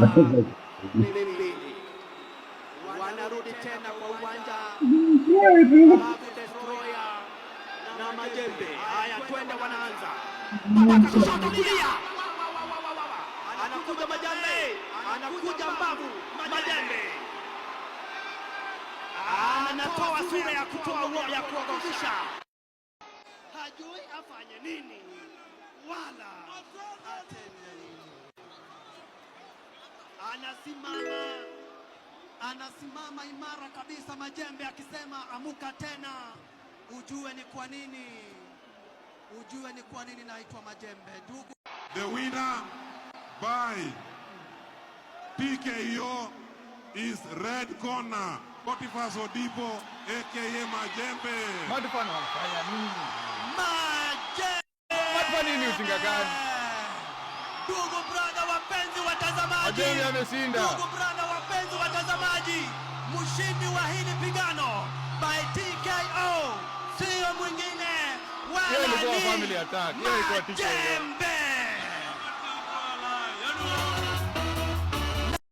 Mbili. Wanarudi tena kwa uwanja. Mbavu Destroyer na Majembe. Haya, twende, wanaanza. Mpaka kushoto, kulia. Wa, wa, wa, wa, wa, wa. Anakuja Majembe, anakuja Mbavu Majembe. Anatoa sura ya kutoa ya kuogofisha. Hajui afanye nini wala atende nini. Anasimama, anasimama imara kabisa Majembe akisema, "Amuka tena, ujue ni kwa nini, ujue ni kwa nini naitwa Majembe." Ndugu The winner by TKO is red corner, Boniface Odipo, aka Majembe. Madfan wanafanya nini? Majembe! Madfan, nini ujinga gani? Ndugu brother, wapenzi watazamaji, Majembe ameshinda. Ndugu brother, wapenzi watazamaji, mshindi wa hili pigano by TKO sio mwingine Hiyo wala ilikuwa ni family attack. Hiyo ilikuwa TKO. Majembe.